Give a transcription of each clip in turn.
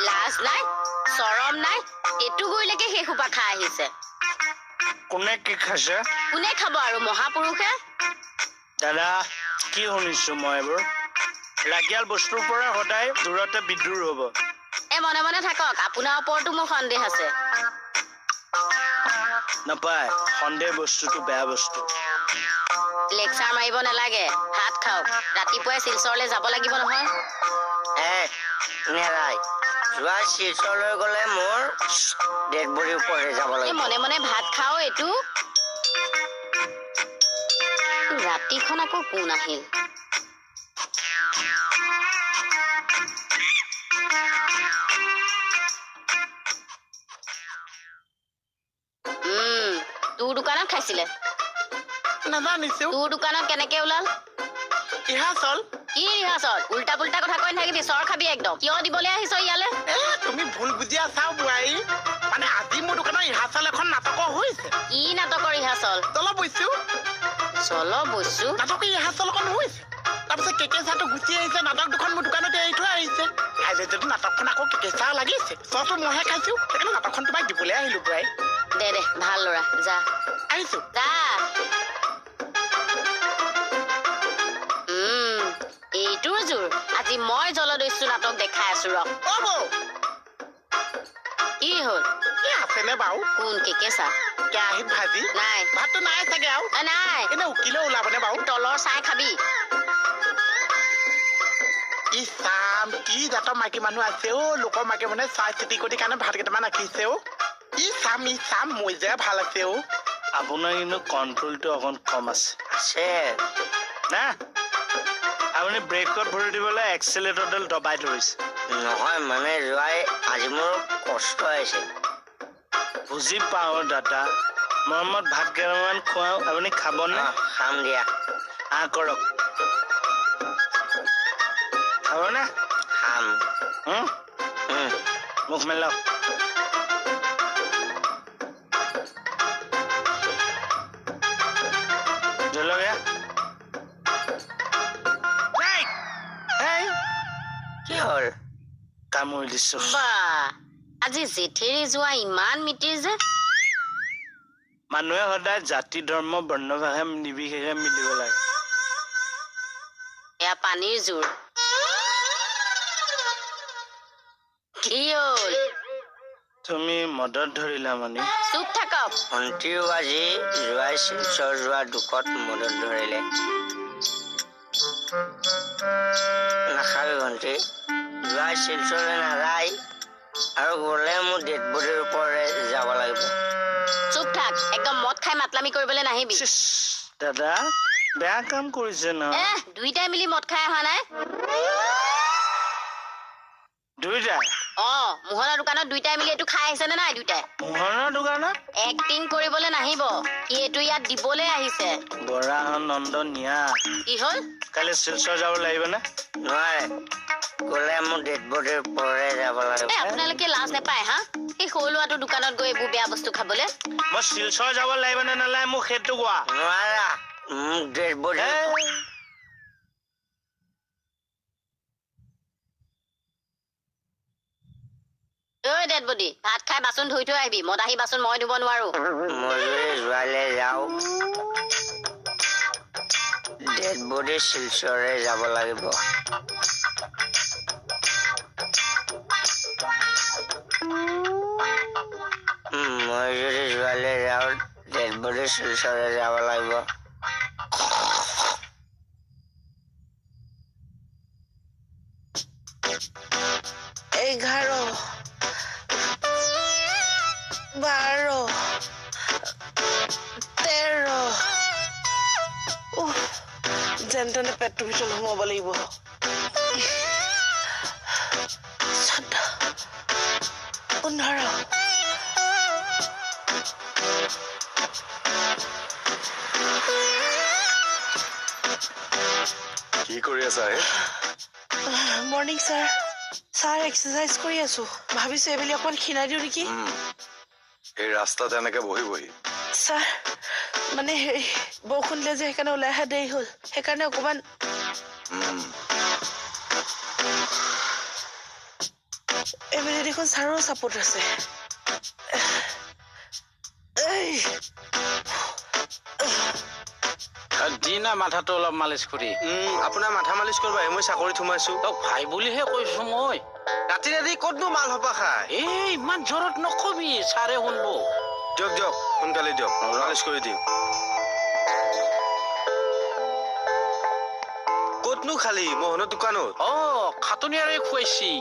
লাজ নাই, চৰম নাই, এইটো গুৰিলৈকে সেই সোপা খাই আহিছে। কোনে কি খাইছে? কোনে খাব আৰু, মহাপুৰুষে। দাদা, কি শুনিছো মই এইবোৰ? ৰাগিয়াল বস্তুৰ পৰা সদায় দূৰতে বিদ্ৰোহ হ'ব। এ মনে মনে থাকক, আপোনাৰ ওপৰতো মোৰ সন্দেহ আছে। নাপায়, সন্দেহ বস্তুটো বেয়া বস্তু। লেকচাৰ মাৰিব নালাগে, ভাত খাওক। ৰাতিপুৱাই শিলচৰলৈ যাব লাগিব নহয়। নেৰাই যোৱা, শিলচৰলৈ গ'লে মোৰ ডেড বডিৰ ওপৰতে যাব এই লাগিব। মনে মনে ভাত খাও। এইটো ৰাতিখন আকৌ কোন আহিল? তোৰ দোকানত খাইছিলে? নাজানিছো। তোৰ দোকানত কেনেকে ওলাল? ৰিহাৰ্চল। কি ৰিহাৰ্চল? উল্টা পুল্টা কথা কৈ নাথাকিবি, চৰ খাবি একদম। কিয় দিবলৈ আহিছ ইয়ালে? এ তুমি ভুল বুজি আছা বোৱাৰী। মানে আজি মোৰ দোকানত ৰিহাৰ্চল এখন নাটকৰ হৈছে। কি নাটকৰ ৰিহাৰ্চল? জলবৈছো। জলবৈছো? নাটকৰ ৰিহাৰ্চল এখন হৈছে, তাৰপিছত কেকে চাহটো গুচি আহিছে, নাটক দুখন মোৰ দোকানতে এৰি থৈ আহিছে। কাইলৈ যদি নাটকখন আকৌ কেকে চাহ লাগিছে, চহটো মইহে খাইছো, সেইকাৰণে নাটকখন তোমাক দিবলৈ আহিলো বোৱাৰী। দে দে, ভাল ল'ৰা, যা। আহিছো। যা। এইটোৰ জোৰ। আজি মই জলদস্যু নাটক দেখাই আছো ৰ। অ বৌ। কি হ'ল? কি আছেনে বাৰু? কোন কেকেচা? কেৰাহীত ভাজি। নাই। ভাতটো নাই চাগে আৰু? নাই। এনে উকিলে ওলাবনে বাৰু? তলৰ চাই খাবি। ই চাম কি জাতৰ মাইকী মানুহ আছে অ', লোকৰ মাইকী মানুহে চাই চিতি কৰি কাৰণে ভাত কেইটামান ৰাখিছে অ'। ই চাম, ই চাম, মই যে ভাল আছে অ'। আপোনাৰ কিন্তু কণ্ট্ৰলটো অকণ কম আছে। আছে না, আপুনি ব্ৰেকত ভৰি দিবলৈ এক্সেলেটৰডাল দবাই ধৰিছে। নহয়, মানে যোৱাই আজি মোৰ কষ্ট হৈছে। বুজি পাওঁ দাদা। মৰমত ভাত কেইটামান খুৱাওঁ, আপুনি খাবনে? খাম দিয়া। আহ কৰক, খাবনে? খাম। মুখ মেলক। জলকীয়া কি হ'ল? কামুৰি দিছো। বা, আজি জেঠেৰি যোৱা ইমান মিতিৰ যে। মানুহে সদায় জাতি ধৰ্ম বৰ্ণ ভাষা নিৰ্বিশেষে মিলিব লাগে। এয়া পানীৰ জোৰ। কি হ'ল? তুমি মদত ধৰিলা মানে? চুপ থাকক। ভণ্টিও আজি যোৱাই শিলচৰ যোৱা দুখত মদত ধৰিলে। নাখাবি ভণ্টি, যোৱাই শিলচৰলৈ নাযায়, আৰু গ'লে মোৰ ডেড বডিৰ ওপৰৰে যাব লাগিব। চুপ থাক, একদম মদ খাই মাতলামি কৰিবলৈ নাহিবি। দাদা, বেয়া কাম কৰিছে ন? দুইটাই মিলি মদ খাই অহা নাই? দুইটাই? অ, মোহনৰ দোকানত দুইটাই মিলি এইটো খাই আহিছে নে নাই দুইটাই? মোহনৰ দোকানত? এক্টিং কৰিবলৈ নাহিব, সি এইটো ইয়াত দিবলৈ আহিছে। বৰাহ নন্দনীয়া। কি হ'ল? কাইলৈ শিলচৰ যাব লাগিব নে? নোৱাৰে, গ'লে মোৰ ডেড বডিৰ ওপৰৰে যাব লাগিব। আপোনালোকে লাজ নাপায় হা, সেই সৰু ল'ৰাটোৰ দোকানত গৈ এইবোৰ বেয়া বস্তু খাবলৈ? মই শিলচৰ যাব লাগিব নে নালাগে মোক সেইটো কোৱা। নোৱাৰা, মোক ডেড বডি। ঐ ডেড বডি, ভাত খাই বাচন ধুই থৈ আহিবি, মদাহী বাচন মই ধুব নোৱাৰো। মই যদি যোৱালে যাওঁ, ডেড বডি শিলচৰে যাব লাগিব। মই যদি যোৱালে যাওঁ, ডেড বডি শিলচৰে যাব লাগিব। 11, 12, 13। যেন তেনে পেটটোৰ ভিতৰত সোমাব লাগিব। 14, 15। কি কৰি আছা হে? Morning sir. Sir, exercise কৰি আছো, ভাবিছো এইবেলি অকণমান ক্ষীণাই দিওঁ নেকি। এই ৰাস্তাত এনেকে বহি বহি? ছাৰ মানে হেৰি বৰষুণ দিলে যে সেইকাৰণে ওলাই অহা দেৰি হ'ল, সেইকাৰণে অকণমান। এইপিনে দেখোন ছাৰৰ চাপৰ্ট আছে। দিনা মাথাটো অলপ মালিচ কৰি। আপোনাৰ মাথা মালিচ কৰবাহে মই চাকৰিত সোমাইছো। তোক ভাই বুলিহে কৈছো মই। ৰাতি ৰাতি ক'তনো মাল সোপা খায়? এই ইমান জোৰত নকবি, ছাৰে শুনব। দিয়ক দিয়ক, সোনকালে দিয়ক, মালিচ কৰি দিওঁ। ক'তনো খালি? মোহনৰ দোকানত? অ, খাটনিয়াৰে খুৱাইছি।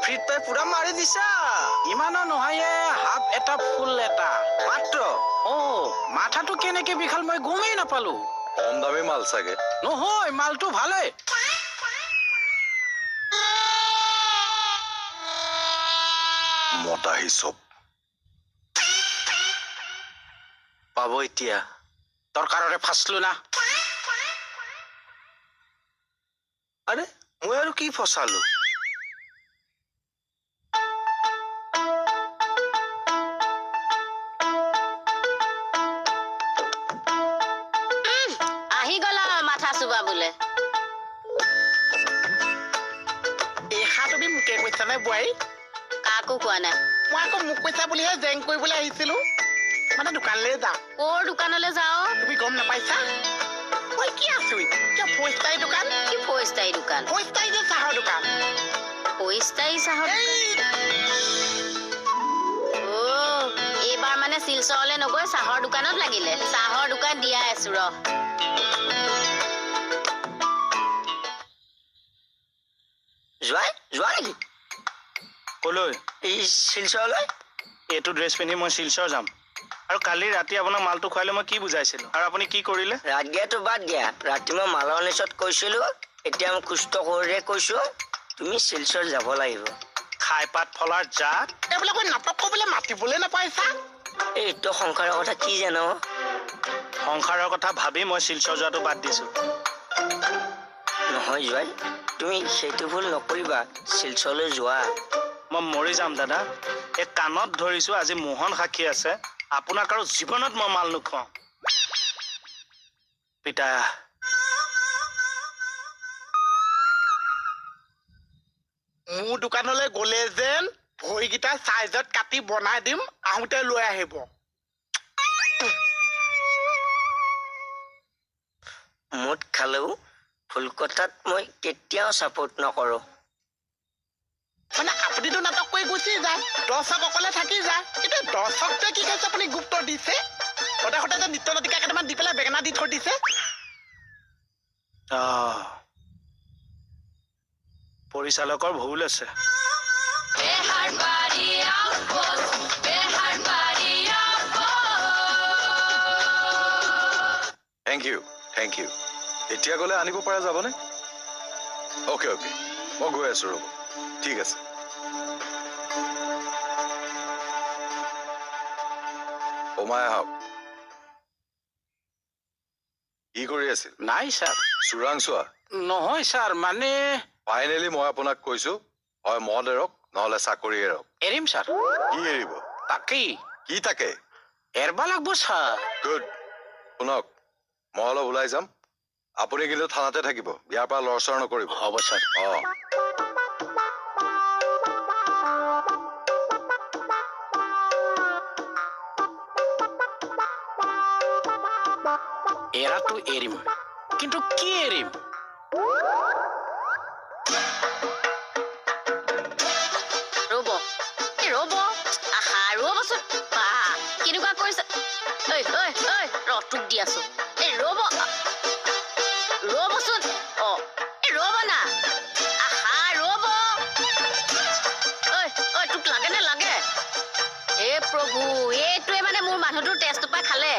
ফ্ৰীত পাই পুৰা মাৰি দিছা। ইমানো নহয়, হাফ এটা ফুল এটা মাত্ৰ। অ, মাথাটো কেনেকে বিষাল মই গমেই নাপালো। কম দামী মাল চাগে। নহয়, মালটো ভালে। মতাহি চব পাব এতিয়া। দৰকাৰৰে ফাচলো না। আৰে মই আৰু কি ফচালো? আহি গ'ল মাথা চুবা বোলে। এইষাৰ তুমি মোকে কৈছা নে বোৱাৰী? কাকো কোৱা নাই। মই আকৌ মোক কৈছা বুলিহে জেং কৰিবলৈ আহিছিলো। মানে দোকানলৈ যাওঁ। ক'ৰ দোকানলৈ যাওঁ? তুমি গম নাপাইছা? মই কি আছো কিয় ফৌজদাৰী দোকান? কি ফৌজদাৰী দোকান? ফৌজদাৰী যে চাহৰ দোকান। ফৌজদাৰী চাহৰ? অ, এইবাৰ মানে শিলচৰলৈ নগৈ চাহৰ দোকানত লাগিলে। চাহৰ দোকান দিয়াই আছো ৰ। যোৱাই যোৱা নেকি? কলৈ? এই শিলচৰলৈ। এইটো ড্ৰেছ পিন্ধি মই শিলচৰ যাম। আৰু কালি ৰাতি আপোনাক মালটো খুৱালে মই কি বুজাইছিলো আৰু আপুনি কি কৰিলে? ৰাত দিয়াটো বাদ দিয়া, ৰাতি মই মালৰ নিচত কৈছিলো, এতিয়া মই সুস্থ শৰীৰে কৈছো, তুমি শিলচৰ যাব লাগিব। খাই পাত ফলাৰ জাত। এইবিলাক নাটক কৰিবলৈ মাতিবলৈ নাপাইছা। এইটো সংসাৰৰ কথা কি জানো? সংসাৰৰ কথা ভাবি মই শিলচৰ যোৱাটো বাদ দিছো। নহয় জোৱাই, তুমি সেইটো ভুল নকৰিবা, শিলচৰলৈ যোৱা। মই মৰি যাম দাদা, এই কাণত ধৰিছো, আজি মোহন সাক্ষী আছে, আপোনাক আৰু জীৱনত মই মাল নোখুৱাওঁ। পিতা, মোৰ দোকানলৈ গ'লে যেন ভৰিকেইটা চাইজত কাটি বনাই দিম, আহোঁতে লৈ আহিব। মদ খালেও ভুল কথাত মই কেতিয়াও ছাপোৰ্ট নকৰোঁ। মানে আপুনিতো নাটক কৰি গুচি যায়, দৰ্শক অকলে থাকি যায়। কিন্তু দৰ্শকটোৱে কি কৈছে আপুনি গুপ্ত দিছে? সদায় সদায় যে নৃত্য নাটিকা কেইটামান দি পেলাই বেঙেনা দি থৈ দিছে। পৰিচালকৰ ভুল আছে। Thank you, thank you. এতিয়া গ'লে আনিব পৰা যাবনে? অ'কে অ'কে, মই গৈ আছো, ৰ'ব। ঠিক আছে। সোমাই আহক। কি কৰি আছিল? নাই ছাৰ। চোৰাংচোৱা? নহয় ছাৰ, মানে ফাইনেলি মই আপোনাক কৈছো, হয় মদ এৰক, নহ'লে চাকৰি এৰক। এৰিম ছাৰ। কি এৰিব? তাকেই। কি তাকে? এৰবা লাগব ছাৰ। গুড। শুনক, মই অলপ ওলাই যাম, আপুনি কিন্তু থানাতে থাকিব, ইয়াৰ পৰা লৰচৰ নকৰিব। হ'ব ছাৰ। অ। এৰাটো এৰিম, কিন্তু কি এৰিম? ৰ'ব, এই ৰ'ব, আহা ৰ'বচোন। বা কেনেকুৱা কৰিছে? ঐ ঐ ঐ, ৰ তোক দি আছো। এই ৰ'ব, ৰ'বচোন। অ, এই ৰ'ব না। আহা ৰ'ব। ঐ ঐ, তোক লাগে নে লাগে? হে প্ৰভু, এইটোৱে মানে মোৰ মানুহটোৰ তেজটোৰ পৰা খালে।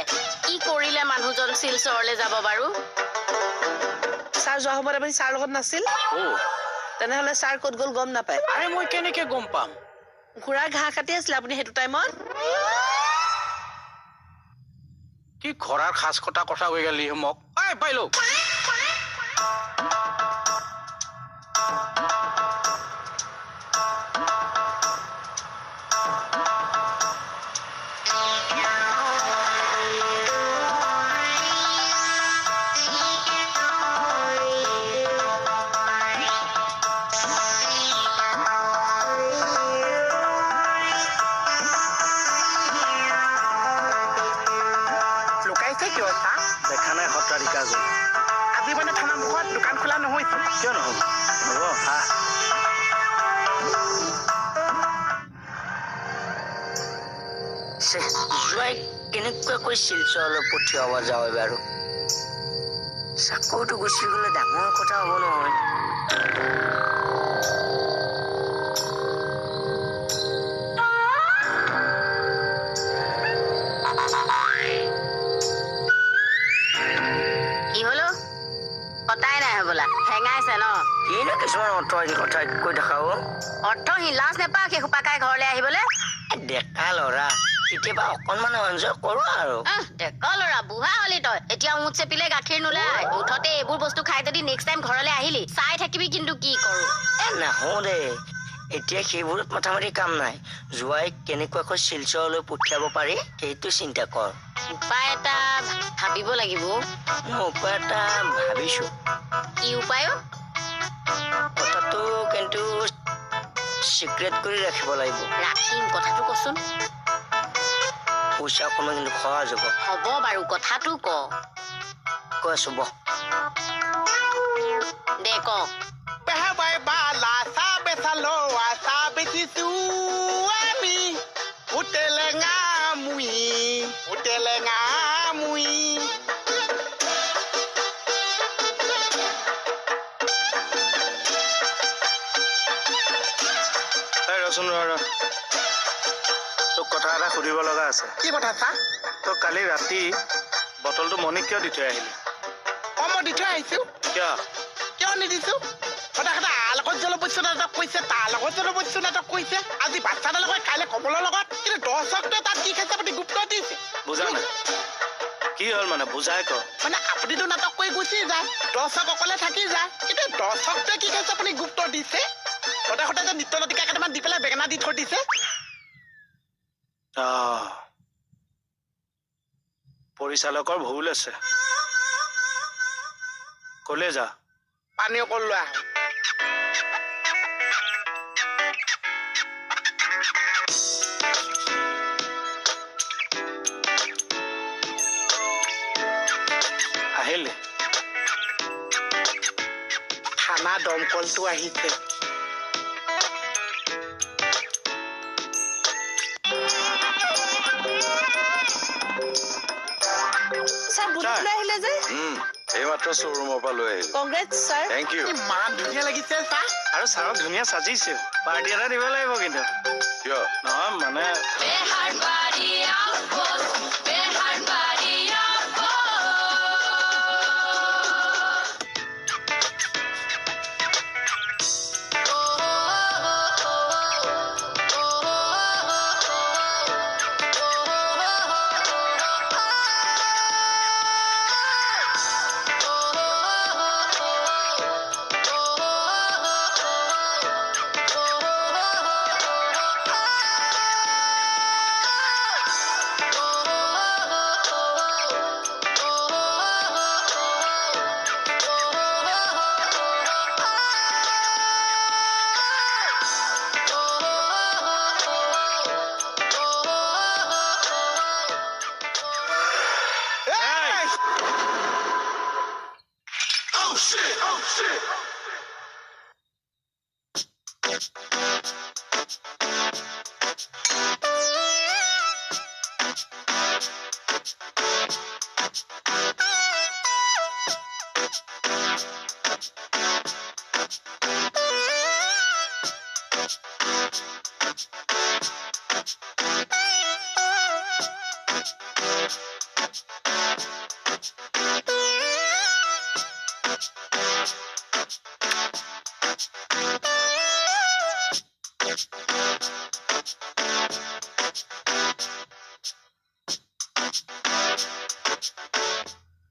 কি কৰিলে মানুহজন শিলচৰলৈ যাব বাৰু? ছাৰ যোৱা সময়ত আপুনি ছাৰ লগত নাছিল? তেনেহ'লে ছাৰ ক'ত গ'ল গম নাপায়। আৰে মই কেনেকে গম পাম? ঘোঁৰাৰ ঘাঁহ কাটি আছিলে আপুনি সেইটো টাইমত। কি ঘোঁৰাৰ খাজ কটা কথা হৈ গ'লি মোক। ঐ পাইলো। কিয় ছাৰ? দেখা নাই সত্ৰাধিকাৰজন। আজি মানে থানা মুখত দোকান খোলা নহৈছে। কিয় নহ'ব? হ'ব। আহ জোৱাই কেনেকুৱাকৈ শিলচৰলৈ পঠিয়াব যাওঁ বাৰু? চাকৰিটো গুচি গ'লে ডাঙৰ কথা হ'ব নহয়। কি হলো? কটাই নাই হ'বলা, হেঙাইছে ন? কিনো কিছুমান অৰ্থহীন কথা কৈ দেখাব। অৰ্থহীন? লাজ নেপাওঁ সেই সোপা খাই ঘৰলৈ আহিবলৈ? ডেকা ল'ৰা, কেতিয়াবা অকণমান এনজয় কৰো আৰু। ডেকা ল'ৰা, বুঢ়া হলি তই এতিয়া। উঠ চেপিলে গাখীৰ নোলায়। মুঠতে এইবোৰ বস্তু খাই যদি নেক্সট টাইম ঘৰলৈ আহিলি, চাই থাকিবি কিন্তু কি কৰো। এ নাহো দে, এতিয়া সেইবোৰত মাথা মাৰি কাম নাই। জোৱাইক কেনেকুৱাকৈ শিলচৰলৈ পঠিয়াব পাৰি সেইটো চিন্তা কৰ। উপায় এটা ভাবিব লাগিব। মই উপায় এটা ভাবিছো। কি উপায়? কথাটো কিন্তু চিক্ৰেট কৰি ৰাখিব লাগিব। ৰাখিম, কথাটো কচোন। পইচা অকণমান কিন্তু খৰচ হ'ব। হ'ব বাৰু, কথাটো ক। কৈ আছো, বহ। দে ক। ৰচোন ৰ, তোক কথা এটা সুধিব লগা আছে। কি কথা ছাৰ? তই কালি ৰাতি বটলটো মণিক কিয় দি থৈ আহিলি? অ, মই দি থৈ আহিছো। কিয়? কিয় নিদিছো? সদায় সদায় আৰ লগত জলবস্যু নাটক কৰিছে, তাৰ লগত জলবস্যু নাটক কৰিছে, আজি বাচ্ছাটাৰ লগত, কাইলৈ কমলৰ লগত। কিন্তু দৰ্শকটোৱে তাত কি খাইছে আপুনি গুপ্ত দিছে। বুজা নাই কি হ'ল মানে, বুজাই ক। মানে আপুনিতো নাটক কৰি গুচি যায়, দৰ্শক অকলে থাকি যায়। কিন্তু দৰ্শকটোৱে কি খাইছে আপুনি গুপ্ত দিছে। সদায় সদায় যে নৃত্য নাটিকা কেইটামান দি পেলাই বেঙেনা দি থৈ দিছে। পৰিচালকৰ ভুল আছে। কলে যা, পানী অকল লৈ আহ। আহিলে থানা দমকলটো আহিছে। এইমাত্ৰ শ্ব'ৰুমৰ পৰা লৈ আহিলো। Congrats sir. Thank you. ইমান ধুনীয়া লাগিছে ছাৰ। আৰু ছাৰক ধুনীয়া সাজিছে। পাৰ্টি এটা দিব লাগিব কিন্তু। কিয়? নহয় মানে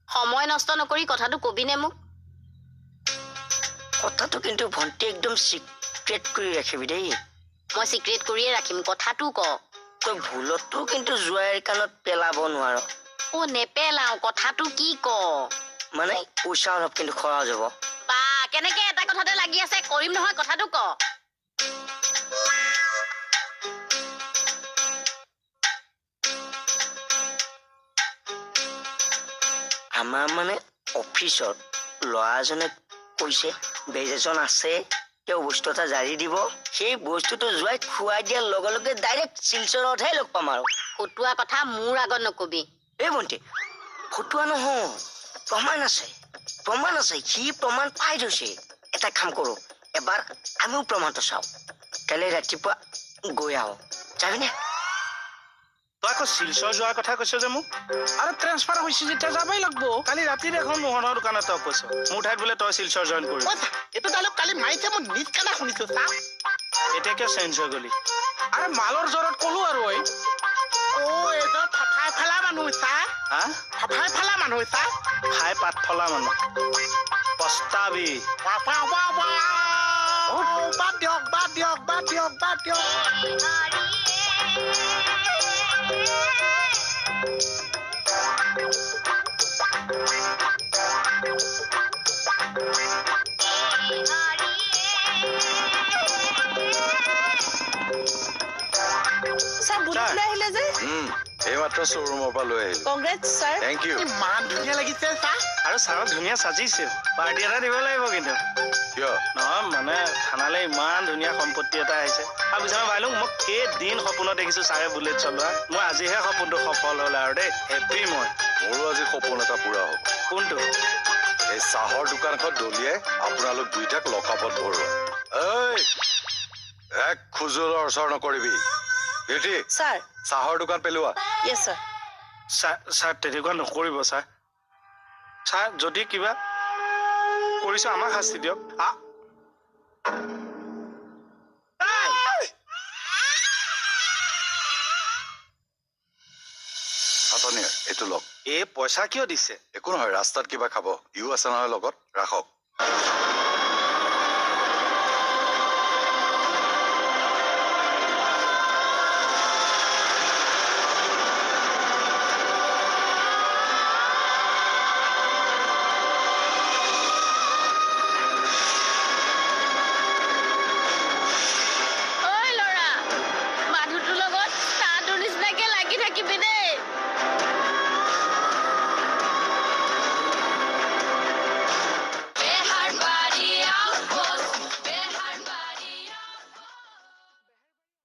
সময় নষ্ট নকৰি কথাটো কবিনে মোক? কথাটো কিন্তু ভণ্টি একদম চিক্ৰেট কৰি ৰাখিবি দেই। মই চিক্ৰেট কৰিয়ে ৰাখিম, কথাটো ক। তই ভুলতো কিন্তু জোৱাইৰ কাণত পেলাব নোৱাৰ। অ নেপেলাও, কথাটো কি ক? মানে পইচা অলপ কিন্তু খৰচ হ'ব। বা কেনেকে এটা কথাতে লাগি আছে, কৰিম নহয়, কথাটো ক। আমাৰ মানে অফিচত ল'ৰা এজনে কৈছে বেজ এজন আছে, তেওঁ বস্তু এটা জাৰি দিব, সেই বস্তুটো যোৱাই খুৱাই দিয়াৰ লগে লগে ডাইৰেক্ট শিলচৰতহে লগ পাম আৰু। ফটুৱা কথা মোৰ আগত নকবি। এই ভণ্টি, ফটুৱা নহয়, প্ৰমাণ আছে, প্ৰমাণ আছে, সি প্ৰমাণ পাই থৈছে। এটা কাম কৰোঁ, এবাৰ আমিও প্ৰমাণটো চাওঁ, কাইলৈ ৰাতিপুৱা গৈ আহোঁ, যাবিনে? তই আকৌ শিলচৰ যোৱাৰ কথা কৈছ যে মোক? আৰে ট্ৰেন্সফাৰ হৈছে যেতিয়া যাবই লাগব। কালি ৰাতি দেখোন মোহনৰ দোকানত তই কৈছ মোৰ ঠাইত বোলে তই শিলচৰ জইন কৰিবি। এইটো ডাইলগ কালি মাৰিছে, মই নিজ কাণে শুনিছো। চা এতিয়া কিয় চেঞ্জ হৈ গলি? আৰে মালৰ জ্বৰত কলো আৰু। ঐ অ, এইজন ফাফাই ফালা মানুহ চা। হা, ফাফাই ফালা মানুহ চা, খাই পাত ফলা মানুহ, পস্তাবি। বাদ দিয়ক, বাদ দিয়ক, বাদ দিয়ক, বাদ দিয়ক। ছাৰ বুলেট লৈ আহিলে যে? এইমাত্ৰ শ্ব'ৰুমৰ পৰা লৈ আহিলো। Congrats sir. Thank you. ইমান ধুনীয়া লাগিছে ছাৰ। আৰু ছাৰক ধুনীয়া সাজিছে, পাৰ্টি এটা দিব লাগিব কিন্তু। কিয়? নহয় মানে থানালৈ ইমান ধুনীয়া সম্পত্তি এটা আহিছে। আৰু বিছনা ভাইলোক, মই কেইদিন সপোনত দেখিছো ছাৰে বুলেট চলোৱা, মই আজিহে সপোনটো সফল হ'ল আৰু দেই, হেপ্পী মই। মোৰো আজি সপোন এটা পুৰা হ'ব। কোনটো? এই চাহৰ দোকানখন দলিয়াই আপোনালোক দুইটাক লকাপত ভৰোৱা। ঐ, এক খোজো লৰচৰ নকৰিবি। বিউটি ছাৰ, চাহৰ দোকান পেলোৱা। য়েছ ছাৰ। ছাৰ, ছাৰ তেনেকুৱা নকৰিব ছাৰ। ছাৰ যদি কিবা কৰিছো আমাক শাস্তি দিয়ক। এইটো লওক। এই পইচা কিয় দিছে? একো নহয়, ৰাস্তাত কিবা খাব। ইও আছে নহয় লগত, ৰাখক।